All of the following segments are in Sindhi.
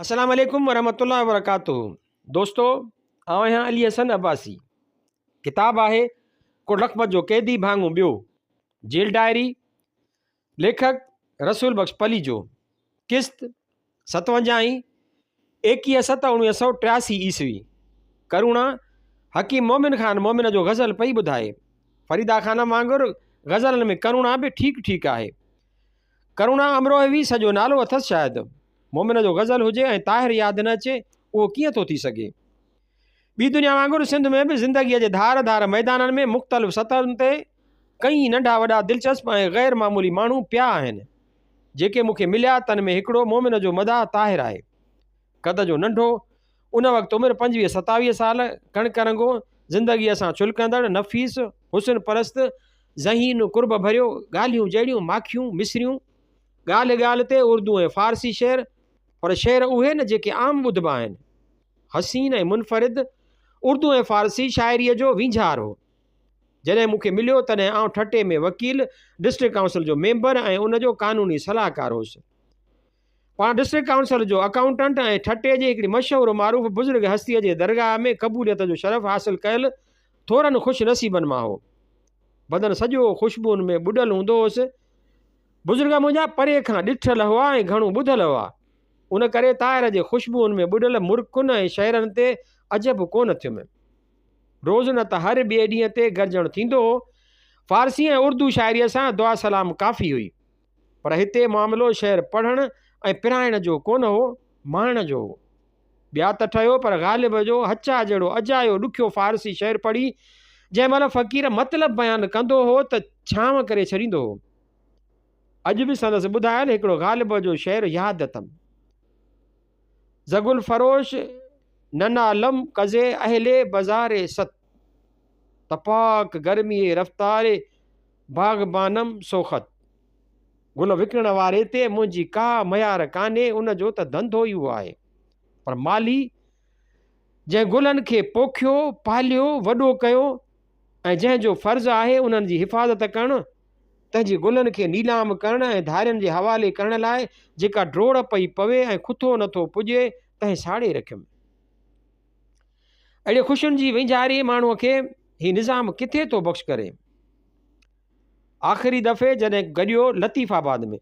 السلام عليڪم ورحمة الله وبرڪاته دوستو آئون آهيان علي حسن عباسي ڪتاب آهي ڪو لکپت جو قيدي ڀاڱو ٻيو جيل ڊائري ليکڪ رسول بخش پليجو قسط ستونجاهين ايڪيهه ست اڻويهه سو ٽياسي عيسوي ڪروڻا حڪيم مومن خان مومن جو غزل پئي ٻڌائي فريدا خانم وانگر غزلن ۾ ڪروڻا به ٺيڪ ٺيڪ آهي ڪروڻا امروهوي سڄو نالو اٿس شايد. مومن جو غزل هجي ۽ طاهر ياد نه اچي، اهو ڪيئن ٿو ٿي سگهي؟ ٻي دنيا وانگر سنڌ ۾ به زندگيء جي ڌار ڌار ميدانن ۾ مختلف سطحن تي ڪئين ننڍا وڏا دلچسپ ۽ غير معمولي ماڻهو پيا آهن. جيڪي مون کي مليا، تن ۾ هڪڙو مومن جو مداح طاهر آهي. قد جو ننڍو، ان وقت عمر پنجويهه ستاويهه سال، ڪڻڪ رنگو، زندگيء سان ڇلڪندڙ، نفيس، حسن پرست، ذهين، قرب ڀريو، ڳالهيون جهڙيون ماکيون، مصريون، ڳالهه ڳالهه تي اردو ۽ فارسي شعر، پر شعر اهي نه جيڪي عام ٻڌبا آهن. حسين ۽ منفرد اردو ۽ فارسي شاعريء جو وينجهار هو. جڏهن مون کي مليو تڏهن آئون ٺٽي ۾ وڪيل، ڊسٽرڪٽ ڪائونسل جو ميمبر ۽ ان جو قانوني صلاحڪار هوس. پاڻ ڊسٽرڪٽ ڪائونسل جو اڪائونٽنٽ ۽ ٺٽي جي هڪڙي مشهور و معروف بزرگ هستيء جي درگاهه ۾ قبوليت جو شرف حاصل ڪيل ٿورن خوش نصيبن مان هو. بدن سڄو خوشبوئن ۾ ٻڏل هوندو هوس. بزرگ منهنجا پري کان ڏٺل هئا ۽ گهڻو ٻڌل هئا. ان ڪري طاهر جي خوشبوئن ۾ ٻڏل مرڪن ۽ شعرن تي عجب ڪونه ٿيم. روز نه ته هر ٻئي ڏينهن تي گڏجڻ ٿيندو هو. فارسي ۽ اردو شاعريء سان دعا سلام ڪافي هئي. پر هتي معاملو شعر پڙهڻ ۽ پرائڻ جو ڪونه هو، ماڻڻ جو هو. ٻيا ته ٺهيو پر غالب جو هچا جهڙو اجايو ڏکيو فارسي شعر پڙهي جنهن مهل فقير مطلب بيان ڪندو هو ته ڇانو ڪري ڇڏيندو هو. اڄ به سندس ٻڌايل هڪڙو غالب جو شعر ياد اٿم. زگل فروش ننالم قضي اهل بزار ست تپاڪ گرمي رفتار باغبانم سوخت، گل وڪڻڻ واري تي منهنجي ڪا ميار ڪانهي، ان جو ته ڌنڌو ئي اهو آهي. پر مالهي، جنهن گلن کي پوکيو، پاليو، وڏو ڪيو ۽ جنهن جو فرض آهي انهن جي حفاظت ڪرڻ، تنهن جي گلن کي نيلام ڪرڻ ۽ ڌارين جي حوالي ڪرڻ لاء جيڪا ڊوڙ پئي پوي ۽ کٿو نٿو پڄي، تنهن ساڙي رکيم. اهڙي خوشين جي وينجهاري ماڻهوء کي هي نظام ڪٿي ٿو بخش ڪري؟ آخري دفعي جڏهن گڏيو لطيف آباد ۾،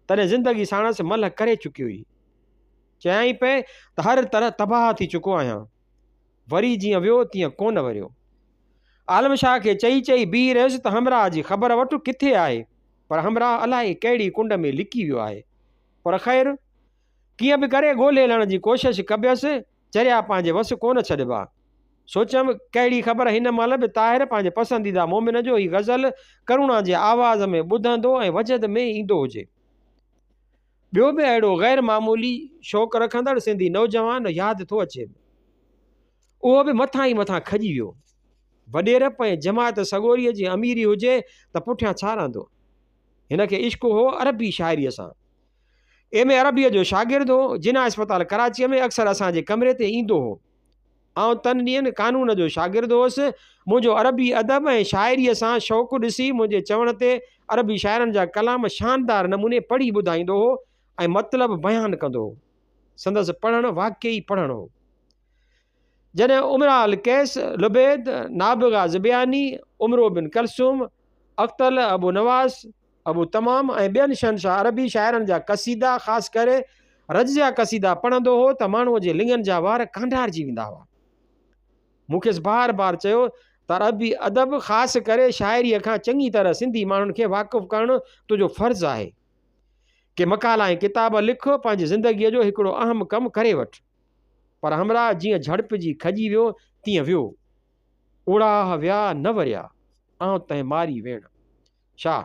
تڏهن زندگي ساڻس ملهه ڪري چڪي هئي. چيائين پئي ته هر طرح تباهه ٿي چڪو آهيان. وري جيئن ويو تيئن ڪونه وريو. عالم شاهه کي چئي چئي بيهي رهيس ته همراهه جي خبر وٺ ڪٿي آهي، پر همراهه الائي ڪهڙي ڪنڊ ۾ لڪي ويو آهي. پر خير! ڪيئن به ڪري ڳولهي لهڻ جي ڪوشش ڪبيس، چريا پنهنجي وس ڪونه ڇڏبا. سوچيم، ڪهڙي خبر هن مهل به طاهر پنهنجي پسنديده مومن جو هي غزل ڪروڻا جي آواز ۾ ٻڌندو ۽ وجد ۾ ايندو هجي. ٻيو به اهڙو غير معمولي شوق رکندڙ سنڌي نوجوان ياد ٿو اچيم. اهو به مٿان ئي مٿان کڄي ويو. وڏيرپ ۽ جماعت سڳوريء جي اميري هجي ته پٺيان ڇا رهندو؟ هن کي عشق هو عربي شاعريء سان. ايم اي عربيء جو شاگرد هو. جناح اسپتال ڪراچيء ۾ اڪثر اسان جي ڪمري تي ايندو هو. آئون تن ڏينهن قانون جو شاگرد هوس. منهنجو عربي ادب ۽ شاعريء سان شوق ڏسي منهنجي چوڻ تي عربي شاعرن جا ڪلام شاندار نموني پڙهي ٻڌائيندو هو ۽ مطلب بيان ڪندو هو. سندس پڙهڻ واقعي پڙهڻ هو. جڏهن امراء القيس، لبيد، نابغه زبياني، عمرو بن ڪلثوم، اقتل، ابو نواس، ابو تمام ۽ ٻين شهنشاهه عربي شاعرن جا قصيدا خاص ڪري رجزيه قصيدا پڙهندو هو ته ماڻهوء جي لڱن جا وار ڪانڊارجي ويندا هئا. مون کيس بار بار چيو ته عربي ادب خاص ڪري شاعريء کان چڱي طرح سنڌي ماڻهن کي واقف ڪرڻ تنهنجو فرض آهي. ڪي مقالا ۽ ڪتاب لک پنهنجي زندگيء جو هڪڙو اهم ڪم ڪري وٺ. پر همراهه جيئن جهڙپجي کڄي ويو تيئن ويو. اوڙاهه ويا نه وريا، آئون تنهن ماري ويڻ. ڇا؟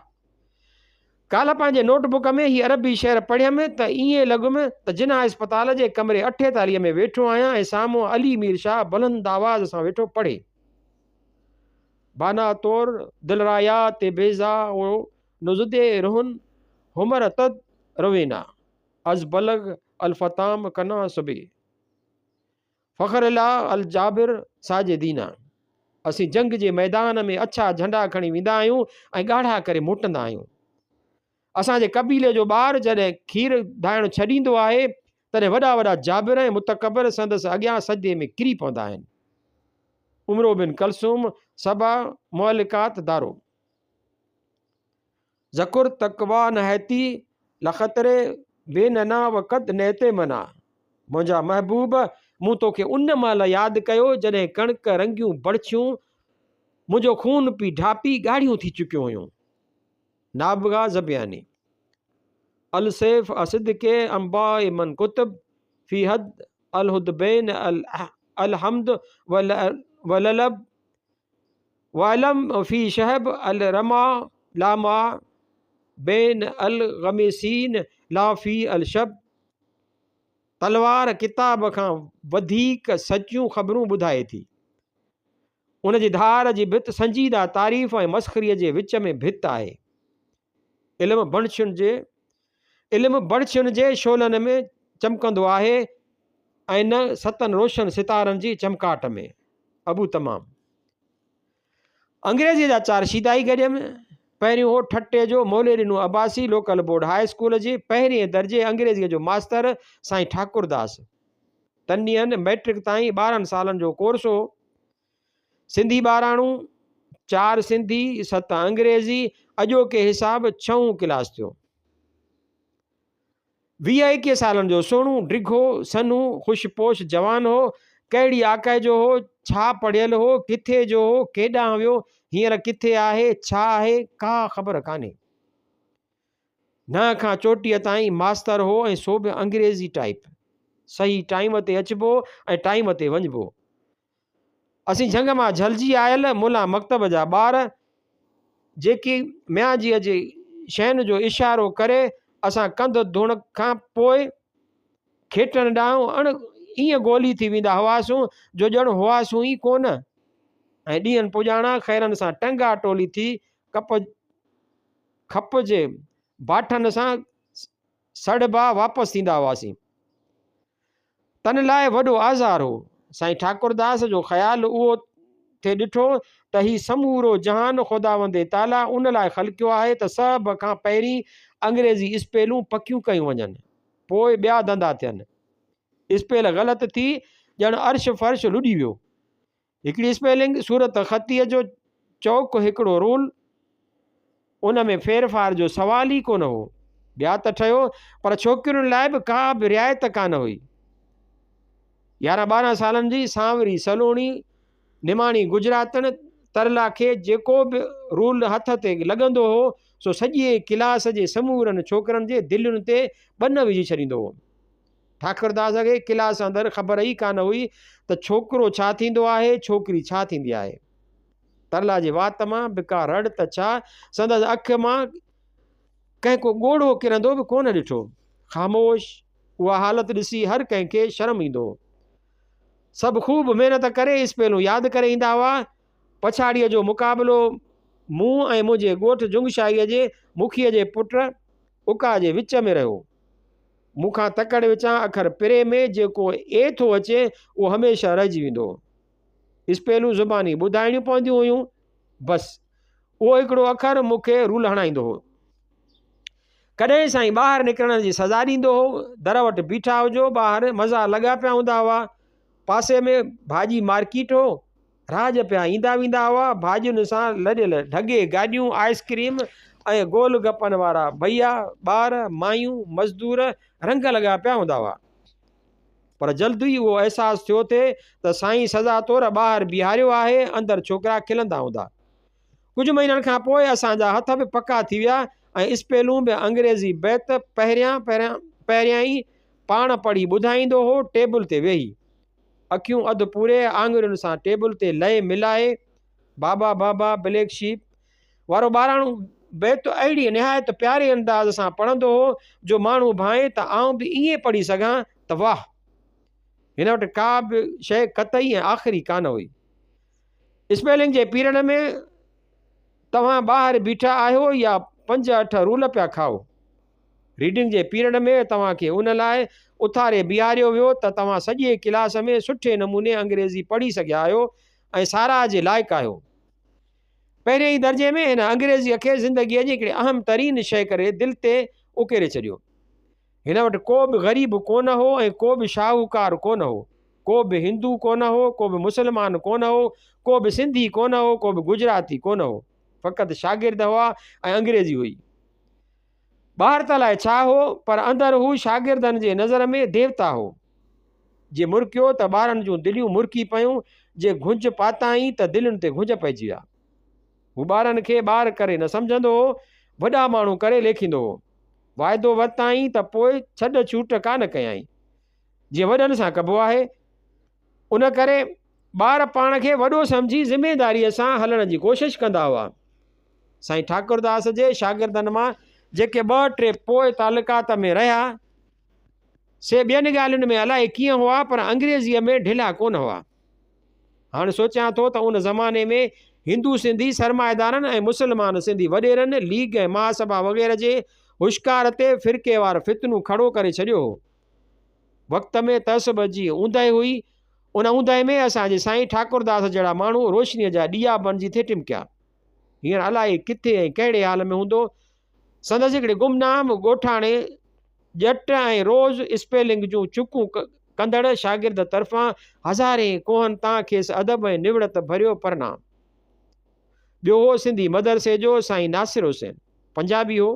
ڪالهه پنهنجي نوٽ بڪ ۾ هي عربي شعر پڙهيم ته ائين لڳم ته جناح اسپتال جي ڪمري اٺيتاليهه ۾ ويٺو آهيان ۽ سامهون علي مير شاهه بلند آواز سان ويٺو پڙهي. بانا طور دلرايا تي بيضا او نزدي رهن همر تد روينا از بلغ الفتام ڪنا سبي. فخر الله الجابر ساجدينا، اسين جنگ جي ميدان ۾ اڇا جهنڊا کڻي ويندا آهيون ۽ ڳاڙها ڪري موٽندا آهيون. اسان جي قبيلي جو ٻار جڏهن کير ڌائڻ ڇڏيندو آهي تڏهن وڏا وڏا جابر ۽ متڪبر سندس اڳيان سجدي ۾ ڪري پوندا آهن. عمرو بن ڪلثوم، سبع معلقات دارو. ذڪر تقويٰ نهايتي لخطر بيننا وقد نيت منا منهنجا محبوب مون توکي ان مهل ياد ڪيو جڏهن ڪڻڪ رنگيون بڙڇيون منهنجو خون پي ڍاپي ڳاڙهيون ٿي چڪيون هيون. نابغه زبياني. السيف الصدق انباء من ڪتب في حد الحدبين الحمد وللب وعلم في شهب الرما لا ما بين الغميسين لا في الشب تلوار ڪتاب کان وڌيڪ سچيون خبرون ٻڌائي ٿي. ان جي ڌار جي ڀت سنجيده تعريف ۽ مسخريء جي وچ ۾ ڀت آهي. علم بڻڇين جي علم بڻڇين جي شعلن ۾ چمڪندو آهي ۽ نه ستن روشن ستارن جي چمڪاٽ ۾. ابو تمام. انگريزيء جا چار شيدائي گڏيم. پهريون هو ٺٽي جو Maulvi Dino Abbasi local board high school جي پهرئين درجي انگريزيء جو ماستر سائين ٺاڪرداس. تن ڏينهن مئٽرڪ تائين 12 سالن جو ڪورس هو. سنڌي ٻاراڻو، چار سنڌي، ست انگريزي، اڄوڪي حساب ڇهون ڪلاس ٿيو. 20 21 سالن جو سهڻو، ڊگهو، سنهو، خوش پوش جوان هو. ڪهڙي آڪهه جو هو، ڇا پڙهيل هو، ڪٿي جو هو، ڪيڏانهن ويو، هينئر ڪٿي آهي، ڇا آهي، ڪا خبر ڪانهي. ننهن کان چوٽيء تائين ماستر هو ۽ سو به انگريزي ٽائيپ. صحيح ٽائيم تي اچبو ۽ ٽائيم تي وڃبو. اسين جهنگ مان جهلجي آيل ملان مڪتب جا ٻار، جيڪي ميان جيء جي شين جو اشارو ڪري اسان ڪنڌ ڌوڻ کان پوء کيٽن ڏانهن اڻ ائين گولي ٿي ويندا هئاسون جو ڄڻ هئاسون ئي ڪونه ۽ ڏينهن پڄاڻان خيرن سان ٽنگا ٽولي ٿي ڪپ کپ جي باٺن سان سڙبا واپس ٿيندا هئاسين. تن لاء وڏو آزار هو. سائين ٺاڪرداس جو خيال اهو ٿي ڏٺو ته هي سمورو جهان خداوند تعاليٰ ان لاء خلقيو آهي ته سڀ کان پهرين انگريزي اسپيلون پڪيون ڪيون وڃن، پوء ٻيا ڌنڌا ٿين. اسپيل غلط ٿي ڄڻ عرش فرش لڏي ويو. هڪڙي اسپيلنگ صورت خطيء جو چوڪ هڪڙو رول، ان ۾ ڦيرڦار جو سوال ئي ڪونه هو. ٻيا ته ٺهيو پر ڇوڪرين لاء به ڪا به رعايت ڪانه هئي. 11 12 سالن جي سانوري سلوڻي نماڻي گجراتڻ ترلا کي جيڪو به رول هٿ تي لڳندو هو سو سڄي ڪلاس جي سمورن ڇوڪرن جي دلين تي ٻن وجهي ڇڏيندو هو. ٺاڪرداس کي ڪلاس اندر خبر ئي ڪانه هئي ته ڇوڪرو ڇا ٿيندو آهي، ڇوڪري ڇا ٿيندي آهي. ترلا جي وات مان به ڪا رڙ ته ڇا، سندس اک مان ڪنهن ڪو ڳوڙهو ڪرندو به ڪونه ڏٺو. خاموش، اها حالت ڏسي هر ڪنهن کي شرم ايندو هو. سڀ خوب محنت ڪري اسپيلون ياد ڪري ايندا هئا. پڇاڙيء جو مقابلو مون ۽ منهنجي ڳوٺ جنگشاهيء جي مکيء جي پٽ اڪا جي وچ ۾ رهيو. مون کان تڪڙ وچان اکر پري ۾ جيڪو اي ٿو اچي اهو هميشه رهجي ويندو هو. اسپيلون زباني ٻڌائڻيون پونديون هيون. بس اهو هڪڙو اکر مون کي رول هڻائيندو هو. ڪڏهن سائين ٻاهر نڪرڻ جي سزا ڏيندو هو. در وٽ بيٺا هجو ٻاهر مزا لڳا پيا هوندا هئا. پاسي ۾ ڀاڄي مارڪيٽ هو. راڄ پيا ايندا ويندا هئا. ڀاڄين سان لڏيل ڍڳي گاڏيون، آئس ڪريم ۽ گول گپن وارا ڀئيا، ٻار، مايون، مزدور رنگ لڳا پيا هوندا هئا. پر جلد ئي اهو احساس ٿيو ٿي ته سائين سزا طور ٻاهر بيهاريو آهي، اندر ڇوڪرا کلندا هوندا. ڪجهه مهينن کان پوء اسان جا هٿ به پڪا ٿي ويا ۽ اسپيلون به انگريزي بيت پهريان پهريائين پاڻ پڙهي ٻڌائيندو هو، ٽيبل تي ويهي. اکيون اڌ پوري آڱرين سان ٽيبل تي لئي ملائي، بابا بابا بليڪ شيپ وارو ٻاراڻو بيت اهڙي نهايت پياري انداز سان پڙهندو هو جو ماڻهو ڀانئي ته آئون به ائين پڙهي سگهان ته واهه! هن وٽ ڪا به شيء قطعي ۽ آخري ڪانه هئي. اسپيلنگ جي پيرڊ ۾ توهان ٻاهر بيٺا آهيو يا پنج اٺ رول پيا کائو. ريڊنگ جي پيرڊ ۾ توهان کي ان لاء اٿاري بيهاريو ويو ته توهان سڄي ڪلاس ۾ سٺي نموني انگريزي پڙهي سگهيا آهيو ۽ ساراهه جي لائق آهيو. پهرين ئي درجي ۾ هن انگريزيء کي زندگيء جي هڪڙي اهم ترين شيء ڪري دل تي اڪيري ڇڏيو. هن وٽ ڪو به غريب ڪونه هو ۽ ڪو به شاهوڪار ڪونه هو. ڪو به هندو ڪونه هو، ڪو به مسلمان ڪونه هو، ڪو به سنڌي ڪونه هو، ڪو به گجراتي ڪونه هو. فقط شاگرد هئا ۽ انگريزي هئي. ٻاهر ته الائي ڇا هو، پر اندر هو شاگردن جي نظر ۾ ديوتا هو. جي مرڪيو ته ٻارن جون دليون مرڪي پيون، جي گهنج پاتائين ته دلين تي گهنج پئجي ويا. هو ٻارن کي ٻار ڪري نه سمجهندو هو، وڏا ماڻهو ڪري ليکيندو هو. واعدو ورتائين ته پوء ڇڏ ڇوٽ ڪانه ڪيائين، جيئن وڏن سان ڪبو آهي. ان ڪري ٻار پاڻ کي وڏو سمجهي ذميداريء سان هلڻ جي ڪوشش ڪندا هئا. سائين ٺاڪرداس جي شاگردن مان جيڪي ٻه ٽي پوء تعلقات ۾ رهيا، سي ٻين ڳالهين ۾ الائي ڪيئن هئا پر انگريزيء ۾ ڍلا ڪونه هئا. هاڻ سوچيان ٿو ته ان زماني ۾ هندو سنڌي سرمائيدارن ۽ مسلمان سنڌي وڏيرن ليگ ۽ مهاسڀا وغيره جي هشڪار تي فرقيوار فتنو کڙو ڪري ڇڏيو هو. وقت ۾ تعصب جي اونداهي هئي. ان اونداهي ۾ اسان جي سائين ٺاڪرداس جهڙا ماڻهو روشنيء جا ڏيئا بڻجي ٿي ٽمڪيا. هينئر الائي ڪٿي ۽ ڪهڙي حال ۾ هوندو. سندس هڪڙي گمنام ڳوٺاڻي ڄٽ ۽ روز اسپيلنگ جون چڪون ڪندڙ شاگرد طرفان هزارين ڪوهن تان کيس ادب ۽ نوڙت ڀريو پرنام. ٻيو هو سنڌي مدرسي جو سائين ناصر حسين. پنجابي هو.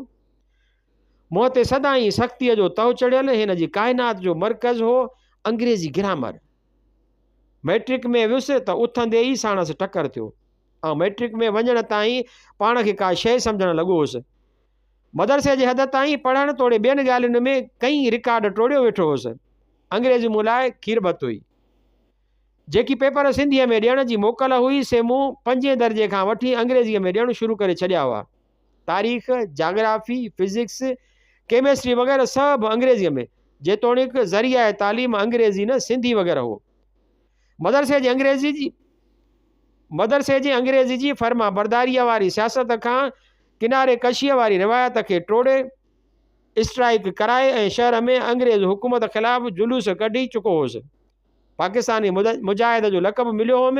منهن تي سدائين سختيء جو تهه چڙهيل، هن جي ڪائنات جو مرڪز هو انگريزي گرامر. مئٽرڪ ۾ ويس ته اٿندي ئي ساڻس ٽڪر ٿيو. آئون مئٽرڪ ۾ وڃڻ تائين پاڻ کي ڪا شيء سمجهڻ لڳو هوس. مدرسي جي حد تائين پڙهڻ توڙي ٻين ڳالهين ۾ ڪئين رڪارڊ ٽوڙيو ويٺو هوس. انگريزي مون لاء کير ڀت هئي. جيڪي پيپر سنڌيء ۾ ڏيڻ جي موڪل هئي سي مون پنجين درجي کان وٺي انگريزيء ۾ ڏيڻ شروع ڪري ڇڏيا هئا. تاريخ، جاگرافي، فزڪس، ڪيمسٽري وغيره سڀ انگريزيء ۾، جيتوڻيڪ ذريعه تعليم انگريزي نه سنڌي وغيره هو. مدرسي جي انگريزي جي مدرسي جي انگريزي جي فرمانبرداريء واري سياست کان ڪناري ڪشيء واري روايت کي ٽوڙي، اسٽرائيڪ ڪرائي ۽ شهر ۾ انگريز حڪومت خلاف جلوس ڪڍي چڪو هوس. پاڪستاني مجاهد جو لقب مليو هوم.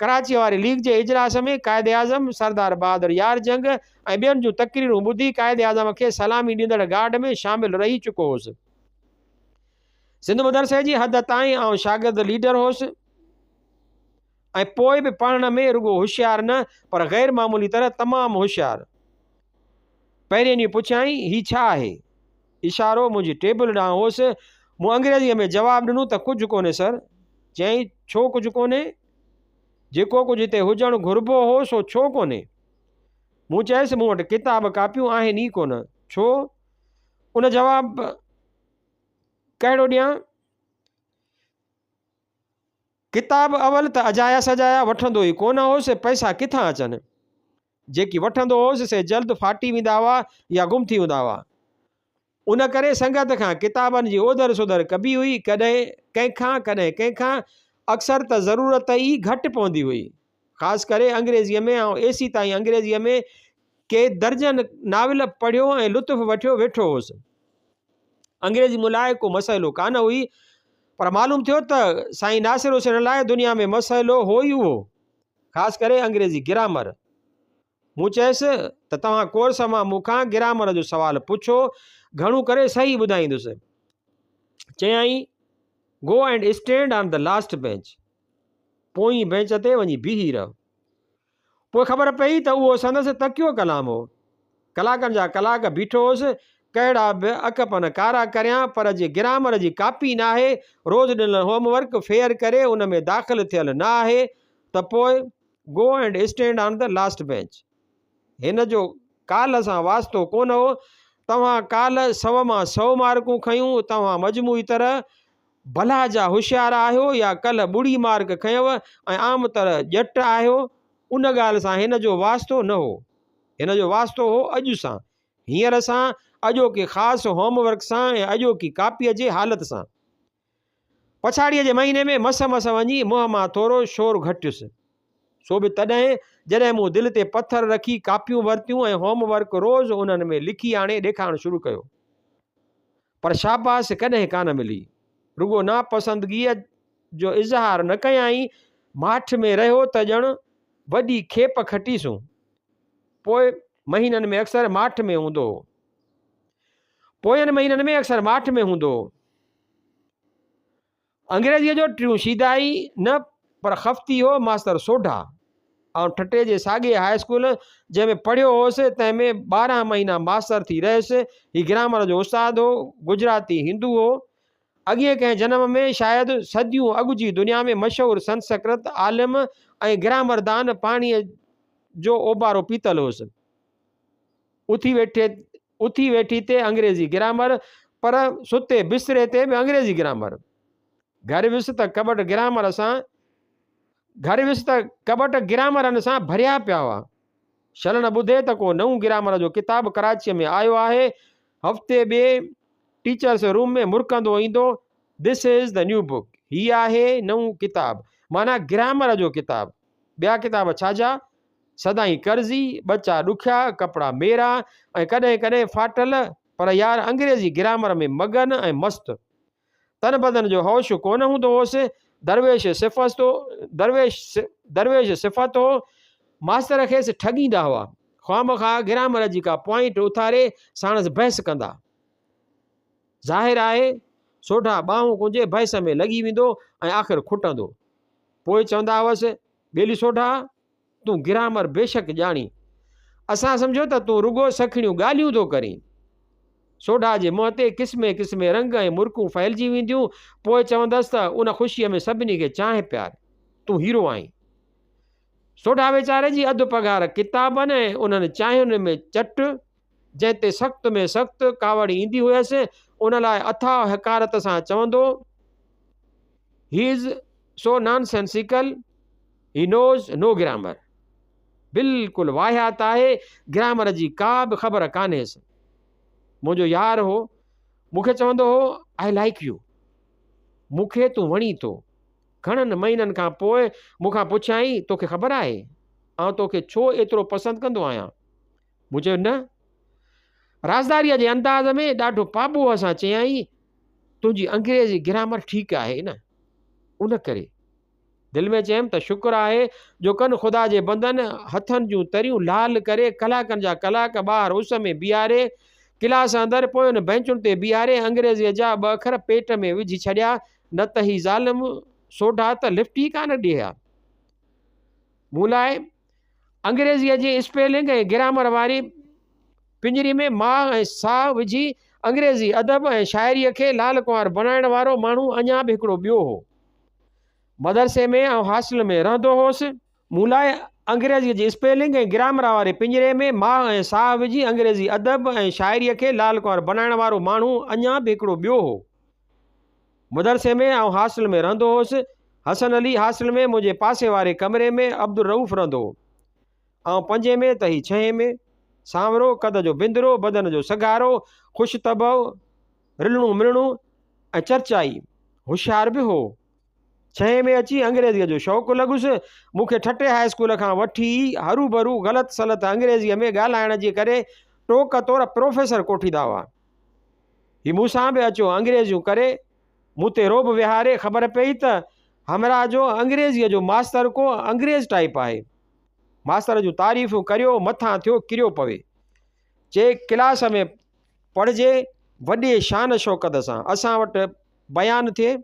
ڪراچيء واري ليگ جي اجلاس ۾ قائداعظم، سردار بهادر يار جنگ ۽ ٻين جون تقريرون ٻڌي قائداعظم کي سلامي ڏيندڙ گارڊ ۾ شامل رهي چڪو هوس. سنڌ مدرسي جي حد تائين آئون شاگرد ليڊر هوس ۽ پوء به پڙهڻ ۾ رڳو هوشيار نه پر غير معمولي طرح تمام هوشيار. پهرين ڏينهن پڇيائين، هي ڇا آهي؟ اشارو منهنجي ٽيبل ڏانهن هوس. مون انگريزيء ۾ جواب ڏنو ته ڪجهه ڪونهي سر. چيائين، ڇو ڪجهه ڪونهي؟ جيڪو ڪجهه هتي هجڻ گهربو هو سو ڇو ڪونهي؟ مون چيس، مون وٽ ڪتاب ڪاپيون آهن ئي ڪونه. ڇو؟ ان جواب ڪهڙو ڏيان؟ ڪتاب اول ته اجايا سجايا وٺندو ئي ڪونه هوس، پئسا ڪٿان اچن؟ جيڪي وٺندو هوس سي جلد ڦاٽي ويندا هئا يا گم ٿي ويندا هئا. ان ڪري سنگت کان ڪتابن جي اوڌر سوڌر ڪبي هئي، ڪڏهن ڪنهن کان، ڪڏهن ڪنهن کان، اڪثر ته ضرورت ئي گهٽ پوندي هئي. خاص ڪري انگريزيء ۾ آئون ايسيتائين انگريزيء ۾ ڪي درجن ناول پڙهيو ۽ لطف وٺيو ويٺو هوس. انگريزي مون لاء ڪو مسئلو ڪانه هئي پر معلوم ٿيو ته سائين ناصر حسين لاء دنيا ۾ مسئلو هو ئي اهو، خاص ڪري انگريزي گرامر. مون چيس ته توهان ڪورس مان مون کان گرامر جو سوال پڇو، گهڻو ڪري صحيح ٻڌائيندس. چيائين، go and stand on the last bench, پوئين بينچ تي وڃي بيهي رهه. پوء خبر پيئي ته اهو سندس تڪيو ڪلام هو. ڪلاڪن جا ڪلاڪ بيٺو هوس، ڪهڙا به اک پن ڪارا ڪريان پر جي گرامر جي ڪاپي ناهي، روز ڏنل هوم ورڪ فيئر ڪري ان ۾ داخل ٿيل نه آهي ته پوء go and stand on the last bench. هن جو ڪالهه سان واسطو ڪونه هو. توهان ڪالهه سئو مان سئو مارڪون کنيون، توهان مجموعي طرح ڀلا جا هوشيار آهيو يا ڪلهه ٻڙي مارڪ کنيو ۽ عام طرح ڄٽ آهيو، ان ڳالهه سان هن جو واسطو نه هو. هن جو واسطو هو اڄ سان، هينئر سان، اڄوڪي خاص هوم ورڪ سان ۽ اڄوڪي ڪاپيء جي حالت سان. پڇاڙيء جي مهيني ۾ مس مس وڃي منهن مان ٿورو شور گهٽيس. سو به تڏهن، جڏهن مون دل تي پٿر رکي ڪاپيون ورتيون ۽ هوم ورڪ روز انهن ۾ لکي آڻي ڏيکارڻ شروع ڪيو. پر شاباس ڪڏهن ڪانه ملي. رڳو ناپسندگيء جو اظهار نه ڪيائين، ماٺ ۾ رهيو ته ڄڻ وڏي کيپ کٽيسون. پوء مهينن ۾ اڪثر ماٺ ۾ هوندو هو. پوين مهينن ۾ اڪثر ماٺ ۾ هوندو هو. انگريزيء جو ٽيون شيدائي نه پر خفتي هو ماستر سوڍا. آئون ٺٽي جي ساڳئي هاء اسڪول جنهن ۾ پڙهيو هوس تنهن ۾ 12 مهينا ماستر ٿي رهيس. هي گرامر جو استاد هو. گجراتي هندو هو. اڳئين ڪنهن جنم ۾ شايد صديون اڳ جي دنيا ۾ مشهور سنسڪرت عالم ۽ گرامردان پاڻيء جو اوبارو پيتل هوس. اٿي ويٺي اٿي ويٺي تي انگريزي گرامر پر ستي بستري تي به انگريزي گرامر. گهر ويس ته ڪٻٽ گرامر سان گهر ويس ته ڪٻٽ گرامرن سان ڀريا پيا هئا. شل نه ٻڌي ته ڪو نئون گرامر جو ڪتاب ڪراچيء ۾ آيو آهي. هفتي ٻئي ٽيچرس روم ۾ مرڪندو ايندو، This is the new book، هي آهي نئون ڪتاب، معنيٰ گرامر جو ڪتاب. ٻيا ڪتاب ڇا جا؟ سدائين قرضي، ٻچا ڏکيا، ڪپڙا ميرا ۽ ڪڏهن ڪڏهن ڦاٽل، پر يار انگريزي گرامر ۾ مگن ۽ مست. تن بدن جو هوش ڪونه هوندو هوس. درويش صفت درويش درويش صفت هو. ماستر کيس ٺڳيندا هئا. خوامخواه گرامر جي ڪا پوائنٽ اٿاري ساڻس بحث ڪندا. ظاهر آهي سوڍا ٻانهون ڪنجي بحث ۾ لڳي ويندو ۽ آخر کٽندو. پوء چوندا هئس، ٻيلي سوڍا! تون گرامر بيشڪ ڄاڻين. اسان سمجهيو ته تون رڳو سکڻيون ڳالهيون ٿو ڪرين. سوڍا جي منهن تي قسمين قسمين رنگ ۽ مرڪون ڦهلجي وينديون. پوء چوندس ته ان خوشيء ۾ سڀني کي چانهه پيار. تون هيرو آهين. سوڍا ويچاري جي اڌ پگهار ڪتابن ۽ انهن چانهين ۾ چٽ، جنهن تي سخت ۾ سخت ڪاوڙ ايندي هيس، ان لاء اٿاهه حقارت سان چوندو، He is so nonsensical. He knows no grammar. بلڪل واهيات آهي، گرامر جي ڪا به خبر ڪانهيس. منهنجو يار هو، مون کي چوندو هو، I like you. مون کي تون وڻين ٿو. گهڻن مهينن کان پوء مون کان پڇيائين، توکي خبر آهي، آئون توکي ڇو ايترو پسند ڪندو آهيان؟ مون چيو، نه. رازداريء جي انداز ۾ ڏاڍو پاٻوهه سان چيائين، تنهنجي انگريزي گرامر ٺيڪ آهي نه، ان ڪري. دل ۾ چيم ته شڪر آهي جو ڪن خدا جي بندن هٿن جون تريون لال ڪري ڪلاڪن جا ڪلاڪ ٻاهر اس ۾ بيهاري ڪلاس اندر پوين بئنچن تي بيهاري انگريزيء جا ٻه اکر پيٽ ۾ وجهي ڇڏيا نه ته هي ظالم سوڍا ته لفٽ ئي ڪانه ڏئي ها مون لاء انگريزيء جي اسپيلنگ ۽ گرامر واري پڃري ۾ ماهه ۽ ساهه وجهي انگريزي ادب ۽ شاعريء کي لال ڪنوار بڻائڻ وارو ماڻهو اڃا به هڪڙو ٻيو هو. مدرسي ۾ آئون هاسٽل ۾ رهندو هوس. مون لاء انگريزيء جي اسپيلنگ ۽ گرامر واري پڃري ۾ ماهه ۽ ساهه وجهي انگريزي ادب ۽ شاعريء کي لال ڪنوار بنائڻ وارو ماڻهو اڃا به هڪڙو ٻيو هو. مدرسي ۾ آئون هاسٽل ۾ رهندو هوس. حسن علي هاسٽل ۾ منهنجي پاسي واري ڪمري ۾ عبدالرئوف رهندو هو. آئون پنجين ۾ ته هي ڇهين ۾. سانورو، قد جو بندرو، بدن جو سگهارو، خوش طبع، رلڻو ملڻو ۽ چرچائي، هوشيار به هو. ڇهين ۾ اچي انگريزيء جو شوق لڳس. مون کي ٺٽي هاء اسڪول کان وٺي ئي هروڀرو غلط سلط انگريزيء ۾ ڳالهائڻ جي ڪري ٽوڪ طور پروفيسر ڪوٺيندا هئا. هي مون سان به اچيو انگريزيون ڪري، مون تي رعب ويهاري. خبر پيئي ته همراهه جو انگريزيء جو ماستر ڪو انگريز ٽائيپ آهي. ماستر جون تعريفون ڪريو مٿان ٿيو ڪريو پوي. چي ڪلاس ۾ پڙهجي وڏي شان شوڪت سان اسان وٽ بيان ٿئي.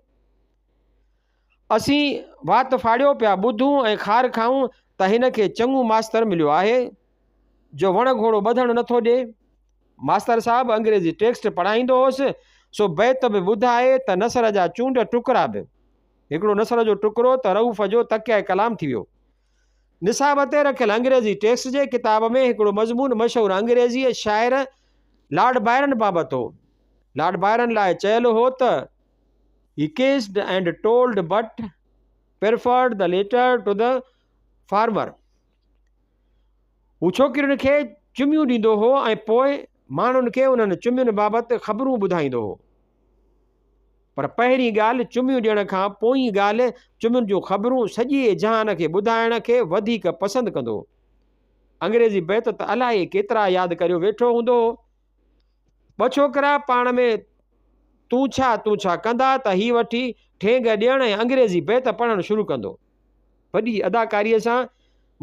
اسين وات ڦاڙيو پيا ٻڌون ۽ خار کائون ته هن کي چڱو ماستر مليو آهي جو وڻ گهوڙو ٻڌڻ نٿو ڏئي. ماستر صاحب انگريزي ٽيڪسٽ پڙهائيندو هوس سو بيت به ٻڌائي ته نثر جا چونڊ ٽڪرا به. هڪڙو نثر جو ٽڪرو ته رئوف جو تڪيه ڪلام ٿي ويو. نصاب تي رکيل انگريزي ٽيڪسٽ جي ڪتاب ۾ هڪڙو مضمون مشهور انگريزيء شاعر لارڊ بائرن بابت هو. لارڊ بائرن لاء چيل هو ته، He kissed and told but preferred the latter to the former. هو ڇوڪرين کي چميون ڏيندو هو ۽ پوء ماڻهن کي انهن چمين بابت خبرون ٻڌائيندو هو. پر پهرين ڳالهه چميون ڏيڻ کان پوئين ڳالهه چمين جون خبرون سڄي جهان کي ٻڌائڻ کي وڌيڪ پسند ڪندو هو. انگريزي بيت ته الائي ڪيترا ياد ڪريو ويٺو هوندو هو. ٻه ڇوڪرا پاڻ ۾ تون ڇا تون ڇا ڪندا ته هي وٺي ٺينگ ڏيڻ ۽ انگريزي بيت پڙهڻ شروع ڪندو. وڏي اداڪاريء سان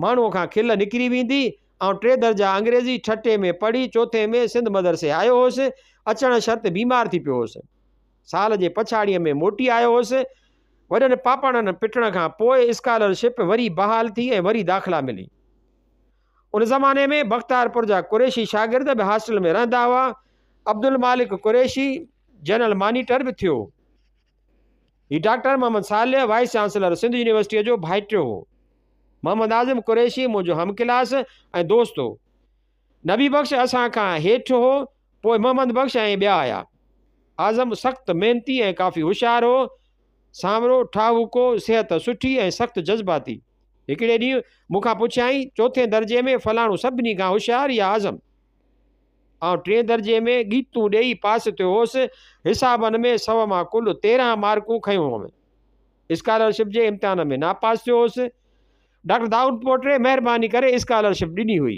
ماڻهوء کان کل نڪري ويندي آئون ٽي درجا انگريزي ٺٽي ۾ پڙهي چوٿين ۾ سنڌ مدرسي آيو هوس. اچڻ شرط بيمار ٿي پيو هوس. سال جي پڇاڙيء ۾ موٽي آيو هوس. وڏن پاپڙن پٽڻ کان پوء اسڪالر شپ وري بحال ٿي ۽ وري داخلا ملي. ان زماني ۾ بختارپور جا قريشي شاگرد به هاسٽل ۾ رهندا هئا. عبدالمالڪ قريشي جنرل مانيٽر به ٿيو. هي doctor Muhammad Saleh vice chancellor Sindh يونيورسٽيء جو ڀائٽيو هو. محمد اعظم قريشي منهنجو هم ڪلاس ۽ دوست هو. نبي بخش اسان کان هيٺ هو، پوء محمد بخش ۽ ٻيا آيا. اعظم سخت محنتي ۽ ڪافي هوشيار هو. سانورو، ٺاهوڪو، صحت سٺي ۽ سخت جذباتي. هڪڙي ڏينهن مون کان پڇيائين، چوٿين درجي ۾ فلاڻو سڀني کان هوشيار يا اعظم؟ آئون ٽئين درجي ۾ ڳيتون ڏيئي پاس ٿيو هوس. حسابن ۾ سئو مان ڪل 13 مارڪون کنيون هئم. اسڪالرشپ جي امتحان ۾ ناپاس ٿيو هوس. ڊاڪٽر دائود پوٽري مهرباني ڪري اسڪالرشپ ڏني هئي.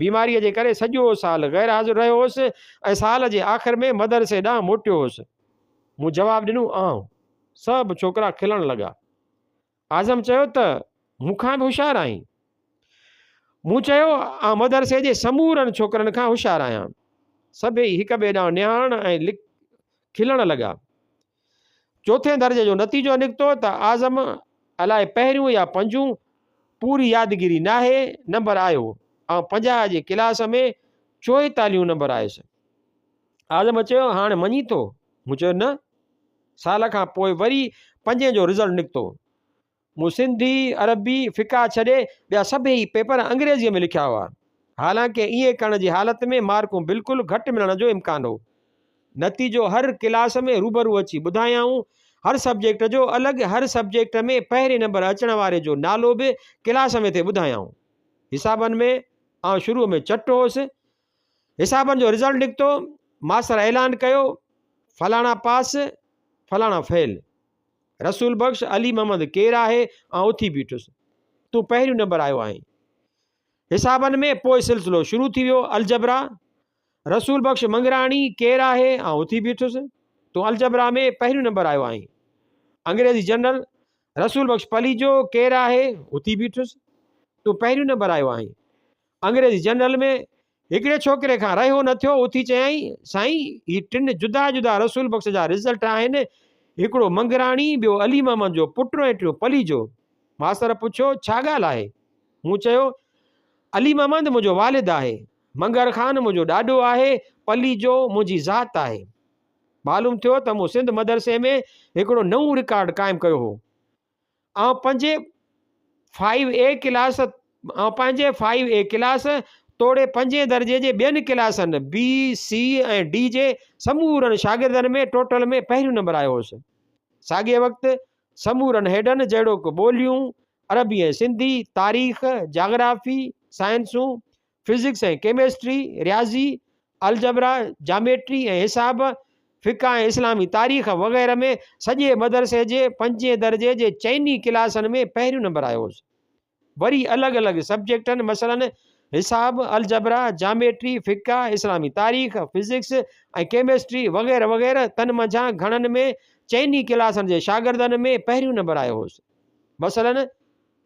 بيماريء جي ڪري سڄو سال غير حاضر رهيو هوس ۽ سال جي آخر ۾ مدرسي ڏانهن موٽيو هوس. مون جواب ڏنو، آئون. سڀ ڇوڪرا کلڻ لڳا. اعظم چيو ته مون کان به هوشيار آهين. مون چيو آئون مدرسي جي سمورن ڇوڪرن کان هوشيار آهيان. سڀيئي هڪ ٻئي ڏانهن نهارڻ ۽ کلڻ لڳا. چوٿين درجي جو نتيجو نڪتو ته اعظم الائي پهريون يا پنجون، پوري يادگيري ناهي، نمبر آيو. آئون 50 جي ڪلاس ۾ چوئيتاليهون نمبر آيس. اعظم چيو هاڻ مڃين ٿو؟ مون چيو نه. سال کان پوء وري پنجين جو رزلٽ نڪتو. مون سنڌي، عربي، فقه ڇڏي ٻيا سڀيئي پيپر انگريزيء ۾ لکيا هئا. حالانڪه ائين ڪرڻ جي حالت ۾ مارڪون بلڪل گهٽ ملڻ جو امڪان هو. نتيجو هر ڪلاس ۾ روبرو اچي ٻڌايائون. هر سبجيڪٽ جو الڳ، هر سبجيڪٽ ۾ پهرين نمبر اچڻ واري جو نالو به ڪلاس ۾ ٿي ٻڌايائون. حسابن ۾ آئون شروع ۾ چٽ هوس. حسابن جو رزلٽ نڪتو، ماستر اعلان ڪيو، فلاڻا پاس، فلاڻا فيل. رسول بخش علي محمد ڪير آهي؟ آئون اٿي بيٺس. تون پهريون نمبر آيو آهين. حسابن ۾ پوء سلسلو شروع ٿي ويو، الجبرا. رسول بخش منگراڻي ڪير آهي؟ آئون اٿي بيٺس. تون الجبرا ۾ پهريون نمبر آيو آهين. انگريزي جنرل. رسول بخش پليجو ڪير آهي؟ اٿي بيٺس. تون پهريون نمبر آيو آهين. انگريزي جنرل ۾ هڪڙي ڇوڪري کان رهيو نه ٿيو، اٿي چيائين، سائين، هي ٽن جدا جدا رسول بخش جا رزلٽ آهن، هڪڙو منگراڻي، ٻيو علي محمد جو پٽ ۽ ٽيون پليجو. ماستر پڇيو، ڇا ڳالهه آهي؟ مون چيو، علي محمد منهنجو والد آهي، منگر خان منهنجو ڏاڏو آهي، پليجو منهنجي ذات آهي. معلوم ٿيو ته مون سنڌ مدرسي ۾ هڪڙو نئون رڪارڊ قائم ڪيو هو. آئون پنهنجي فائيو اي ڪلاس آئون پنهنجي فائيو اي ڪلاس توڙي پنجين درجي جي ٻين ڪلاسن بي، سي ۽ ڊي جي سمورن شاگردن ۾ ٽوٽل ۾ پهريون نمبر آيو هوس. ساڳئي وقت سمورن هيڊن جهڙوڪ ٻوليون، عربي ۽ سنڌي، تاريخ، جاگرافي، سائنسون، فزڪس ۽ ڪيمسٽري، رياضي، الجبرا، جاميٽري ۽ حساب، فقه ۽ اسلامي تاريخ وغيره ۾ سڄي مدرسي جي پنجين درجي جي چئني ڪلاسن ۾ پهريون نمبر آيو هوس. وري الڳ الڳ سبجيڪٽن مثلاً حساب، الجبرا، جاميٽري، فقه، اسلامي تاريخ، فزڪس ۽ ڪيمسٽري وغيره وغيره تن منجهان گهڻن ۾ چئني ڪلاسن جي شاگردن ۾ پهريون نمبر آيو هوس. مثلاً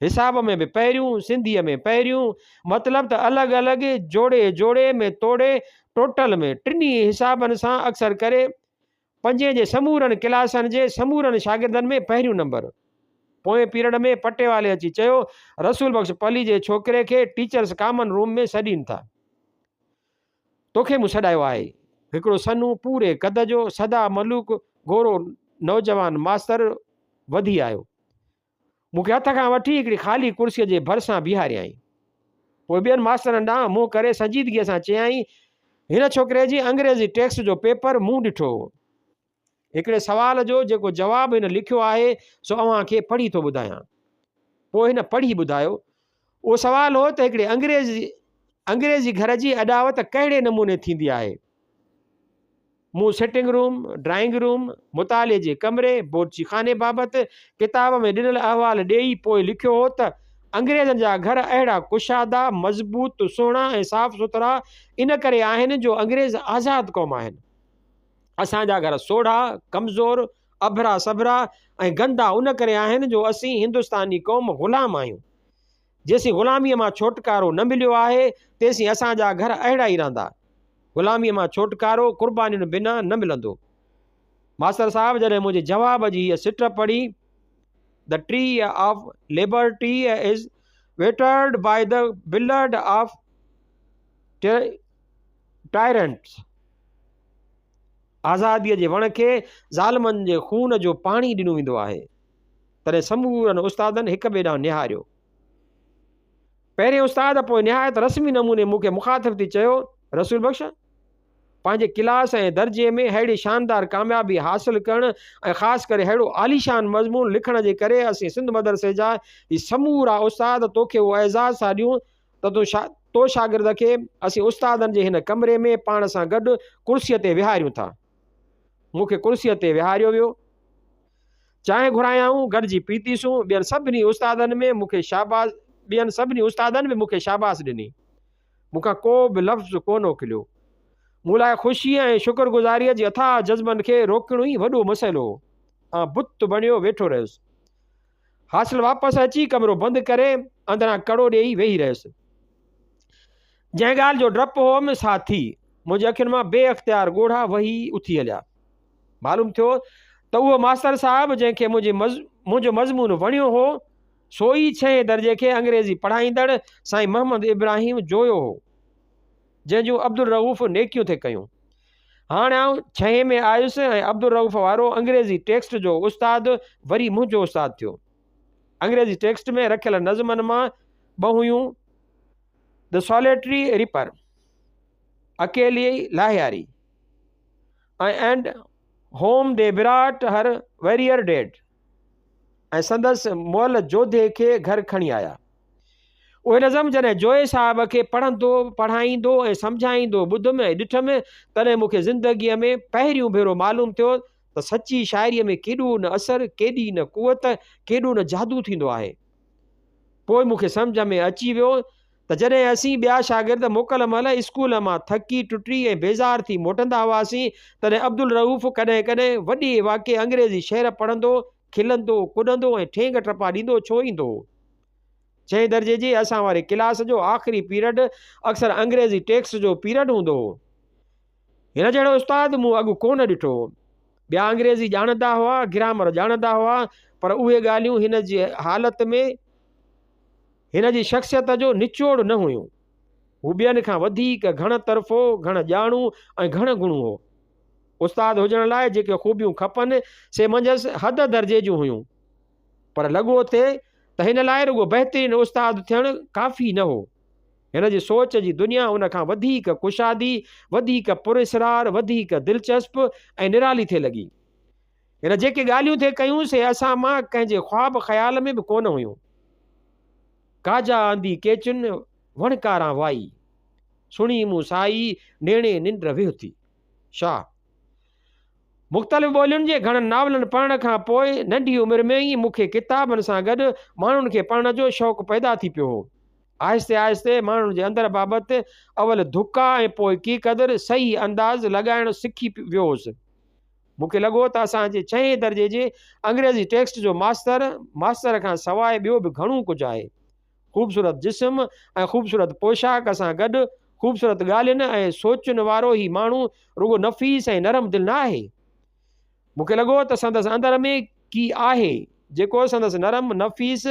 حساب ۾ به پهريون، سنڌيء ۾ پهريون، مطلب ته الڳ الڳ، جوڙي جوڙي ۾ توڙي ٽوٽل ۾، ٽنهي حسابن سان اڪثر ڪري پنجين جي سمورن ڪلاسن جي سمورن شاگردن ۾ پهريون نمبر. پوئين پيرڊ ۾ پٽيوالي اچي چيو، رسول بخش پلي جي ڇوڪري کي ٽيچرس ڪامن روم ۾ سڏين ٿا. توکي مون سڏايو آهي. هڪڙو سنهو، پوري قد جو، سدا ملوڪ، گورو نوجوان ماستر وڌي آيو. مون کي هٿ کان وٺي هڪڙي خالي ڪرسيء جي ڀرسان بيهاريائين. پوء ٻين ماسترن ڏانهن منهن ڪري سنجيدگيء سان چيائين، هن ڇوڪري جي انگريزي ٽيڪسٽ جو پيپر مون ڏٺو هو. هڪڙي سوال جو جيڪو جواب هن لکيو آهي، سو اوهان کي پڙهي ٿو ٻڌايان. پوء هن پڙهي ٻڌايو. اهو سوال هو ته هڪڙي انگريزي گهر جي اڏاوت ڪهڙي نموني ٿيندي آهي؟ مون سٽنگ روم، ڊرائنگ روم، مطالعي جي ڪمري، بورچي خاني بابت ڪتاب ۾ ڏنل احوال ڏيئي پوء لکيو هو ته انگريزن جا گهر اهڙا ڪشادا، مضبوط، سهڻا ۽ صاف سٿرا ان ڪري آهن جو انگريز آزاد قوم آهن. اسان جا گهر سوڙها، ڪمزور، اڀرا سڀرا ۽ گندا ان ڪري آهن جو اسين هندستاني قوم غلام آهيون. جيسين غلاميء مان ڇوٽڪارو نه مليو آهي، تيسين اسان جا گهر اهڙا ئي رهندا. غلاميء مان ڇوٽڪارو قربانين بنا نه ملندو. ماستر صاحب جڏهن منهنجي جواب جي هيء سٽ پڙهي، The tree of liberty is watered by the blood of tyrants آزاديء جي وڻ کي ظالمن جي خون جو پاڻي ڏنو ويندو آهي. تڏهن سمورن استادن هڪ ٻئي ڏانهن نهاريو. پهرين استاد پوء نهايت رسمي نموني مون کي مخاطب ٿي چيو، رسول بخش! پنهنجي ڪلاس ۽ درجي ۾ ههڙي شاندار ڪاميابي حاصل ڪرڻ ۽ خاص ڪري ههڙو عاليشان مضمون لکڻ جي ڪري اسين سنڌ مدرسي جا هي سمورا استاد توکي اهو اعزاز ٿا ڏيون ته تون تو شاگرد کي اسين استادن جي هن ڪمري ۾ پاڻ سان گڏ ڪرسيء تي ويهاريون ٿا. مون کي ڪرسيء تي ويهاريو ويو. چانهه گهرايائون، گڏجي پيتيسون، ٻين سڀني استادن ۾ مون کي شاباس ٻين سڀني استادن به مون کي شاباس ڏني. مون کان ڪو به لفظ ڪونه اڪليو. مون لاء خوشيء ۽ شڪر گذاريء جي اٿاهه جذبن کي روڪڻ ئي وڏو مسئلو هو. آء بت بڻيو ويٺو رهيس. حاصل واپس اچي ڪمرو بند ڪري اندران ڪڙو ڏيئي ويهي رهيس. جنهن ڳالهه جو ڊپ هوم سا ٿي. منهنجي اکين مان بي اختيار ڳوڙها وهي اٿي هليا. معلوم ٿيو ته اهو ماستر صاحب جنهن کي منهنجي منهنجو مضمون وڻيو هو، سو ئي ڇهين درجي کي انگريزي پڙهائيندڙ سائين محمد ابراهيم جويو هو، جنهن جون عبدالرئوف نيڪيون ٿي ڪيون. هاڻ آئون ڇهين ۾ آيس ۽ عبدالرئوف وارو انگريزي ٽيڪسٽ جو استاد وري منهنجو استاد ٿيو. انگريزي ٽيڪسٽ ۾ رکيل نظمن مان ٻه هيون، The Solitary Reaper، اڪيلي لاهياري، ۽ And Home They Brought Her Warrior Dead ۽ سندس مئل جوڌي کي گهر کڻي آيا. اهي نظم جڏهن جويي صاحب کي پڙهندو، پڙهائيندو ۽ سمجهائيندو ٻڌم ۽ ڏٺم، تڏهن مون کي زندگيء ۾ پهريون ڀيرو معلوم ٿيو ته سچي شاعريء ۾ ڪيڏو نه اثر، ڪيڏي نه قوت، ڪيڏو نه جادو ٿيندو آهي. پوء مون کي سمجهه ۾ اچي ويو ته جڏهن اسين ٻيا شاگرد موڪل مهل اسڪول مان ٿڪي ٽٽي ۽ بيزار ٿي موٽندا هئاسين، تڏهن عبدالرئوف ڪڏهن ڪڏهن وڏي واڪي انگريزي شعر پڙهندو، کلندو، ڪڏندو ۽ ٺينگ ٽپا ڏيندو ڇو ايندو هو. ڇهين درجي جي اسان واري ڪلاس جو آخري پيرڊ اڪثر انگريزي ٽيڪسٽ جو پيرڊ هوندو هو. هن جهڙو استاد مون اڳ ڪونه ڏٺو هو. ٻيا انگريزي ڄاڻندا هئا، گرامر ڄاڻندا هئا، پر اهي ڳالهيون هن جي حالت ۾. هن جي شخصيت جو نچوڙ نه هيون. هو ٻين کان وڌيڪ گهڻ طرفو، گهڻ ڄاڻو ۽ گهڻ گڻو هو. استاد هجڻ لاء جيڪي خوبيون کپن، سي منجهس حد درجي جون هيون. پر لڳو ٿي ته هن لاء رڳو بهترين استاد ٿيڻ ڪافي نه هو. هن جي سوچ جي دنيا ان کان وڌيڪ ڪشادي، وڌيڪ پراسرار، وڌيڪ دلچسپ ۽ نرالي ٿي لڳي. هن جيڪي ڳالهيون ٿي ڪيون، سي اسان مان ڪنهن جي خواب خيال ۾ به ڪونه هيون. ڪاجا آندي ڪيچن، وڻڪاران وائي. سڻي مون سائي، نيڻي ننڊ ويهه ٿي. شاهه. مختلف ٻولين جي گهڻن ناولن پڙهڻ کان پوء ننڍي عمر ۾ ئي مون کي ڪتابن سان گڏ ماڻهن کي پڙهڻ جو شوق پيدا ٿي پيو هو. آهستي آهستي ماڻهن جي اندر بابت اول ڌڪا ۽ پوء ڪي قدر صحيح انداز لڳائڻ سکي ويو هوس. مون کي لڳو ته اسان جي ڇهين درجي جي انگريزي ٽيڪسٽ جو ماستر، ماستر کان سواء ٻيو به گهڻو ڪجهه آهي. خوبصورت جسم ۽ خوبصورت پوشاڪ سان گڏ خوبصورت ڳالهين ۽ سوچن وارو هي ماڻهو رڳو نفيس ۽ نرم دل نه آهي. مون کي لڳو ته سندس اندر ۾ ڪي آهي، جيڪو سندس نرم، نفيس،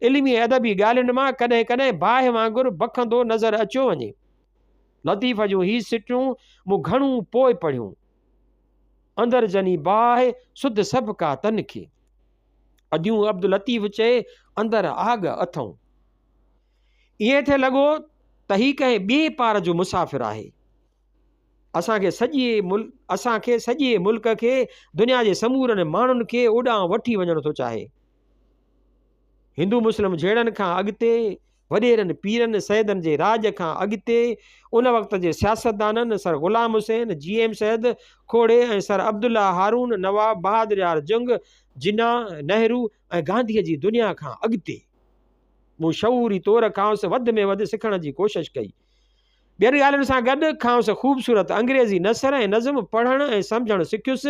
علمي ۽ ادبي ڳالهين مان ڪڏهن ڪڏهن باهه وانگر بکندو نظر اچيو وڃي. لطيف جون هي سٽون مون گهڻو پوء پڙهيون. اندر جني باهه، سڌ سڀ ڪا تن کي. اديون عبداللطيف چئي، اندر آڳ اٿئون. ائين ٿي لڳو ته هي ڪنهن ٻئي پار جو مسافر آهي. اسان کي سڄي اسان کي سڄي ملڪ کي، دنيا جي سمورن ماڻهن کي اوڏانهن وٺي وڃڻ ٿو چاهي. هندو مسلم جهيڙن کان اڳتي، وڏيرن، پيرن، سيدن جي راڄ کان اڳتي، ان وقت جي سياستدانن سر غلام حسين، جي ايم سيد، کوڙي ۽ سر عبدالله هارون، نواب بهادر يار جنگ، جناح، نهرو ۽ گانڌيء جي دنيا کان اڳتي. مون شعوري طور کانئس وڌ ۾ وڌ سکڻ جي ڪوشش ڪئي. ٻين ڳالهين سان گڏ کانئس خوبصورت انگريزي نثر ۽ نظم پڙهڻ ۽ سمجهڻ سکيس.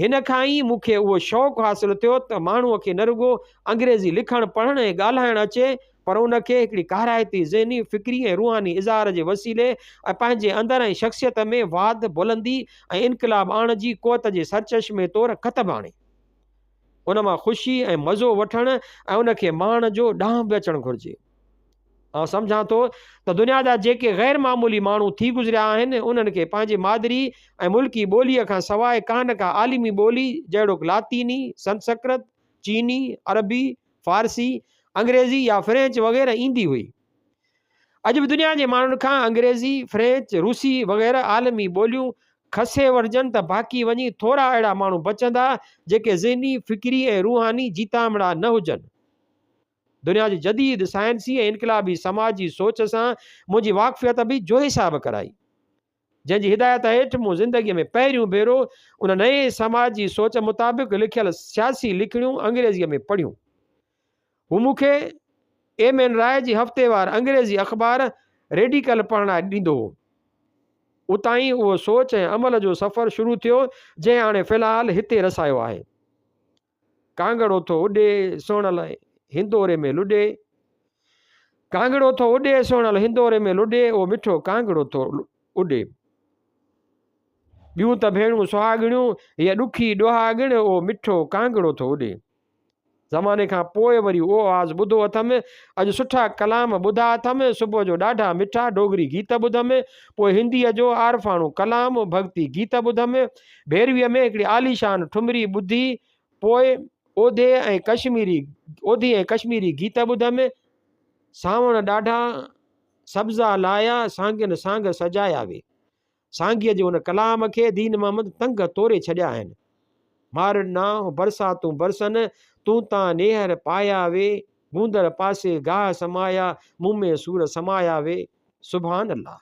هن کان ئي مون کي اهو شوق حاصل ٿيو ته ماڻهوء کي نه رڳو انگريزي لکڻ، پڙهڻ ۽ ڳالهائڻ اچي پر ان کي هڪڙي ڪارائتي ذهني، فڪري ۽ روحاني اظهار جي وسيلي ۽ پنهنجي اندر ۽ شخصيت ۾ واڌ، بلندي ۽ انقلاب آڻڻ جي قوت جي سرچشمي طور ڪتب آڻي. ان مان خوشي ۽ مزو وٺڻ ۽ ان کي ماڻڻ جو ڏانء به اچڻ گهرجي. آئون سمجهان ٿو ته دنيا جا جيڪي غير معمولي ماڻهو ٿي گذريا آهن، انهن کي پنهنجي مادري ۽ ملڪي ٻوليء کان سواء ڪا نه ڪا عالمي ٻولي جهڙوڪ لاطيني، سنسڪرت، چيني، عربي، فارسي، انگريزي يا فرينچ وغيره ايندي هئي. اڄ به دنيا جي ماڻهن کان انگريزي، فرينچ، روسي وغيره عالمي ٻوليون کسي وٺجن ته باقي وڃي ٿورا اهڙا ماڻهو بچندا جيڪي ذهني، فڪري ۽ روحاني جيتامڙا نه هجن. دنيا جي جديد سائنسي ۽ انقلابي سماجي سوچ سان منهنجي واقفيت به جوهي صاحب ڪرائي، جنهن جي هدايت هيٺ مون زندگيء ۾ پهريون ڀيرو ان نئين سماجي سوچ مطابق لکيل سياسي لکڻيون انگريزيء ۾ پڙهيون. هو مون کي ايم اين راء جي هفتيوار انگريزي اخبار ريڊيڪل پڙهڻ لاء ڏيندو هو. اتان ئي اهو سوچ ۽ عمل جو سفر شروع ٿيو، جنهن هاڻي في الحال هتي رسايو آهي. ڪانگڙو ٿو اڏي، سهڻل هندوري ۾ لڏي. ڪانگڙو ٿو اڏي، سهڻل هندوري ۾ لڏي، او مٺو ڪانگڙو ٿو اڏي. ٻيون ته ڀيڻون سهاڳڻيون، هيء ڏکي ڏهاڳڻ، او مٺو ڪانگڙو ٿو اڏي. زماني کان پوء وري اهو آواز ٻڌو اٿم. اڄ سٺا ڪلام ٻڌا اٿم. صبح جو ڏاڍا مٺا ڊوگري گيت ٻڌم. پوء هنديء جو عارفاڻو ڪلام، ڀڳتي گيت ٻڌم. ڀيرويء ۾ هڪڙي عاليشان ٺمري ٻڌي، پوء اوڌي ۽ ڪشميري اوڌي ۽ ڪشميري گيت ٻڌم. سانوڻ ڏاڍا سبزا لايا، سانگين سانگ سجايا وي. سانگيء جي ان ڪلام کي دين محمد تنگ توري ڇڏيا آهن. مار نانء برساتون برسن، تون تان نيهر پايا وي، گوندر پاسي گاهه سمايا، مون ۾ سور سمايا وي. سبحان الله.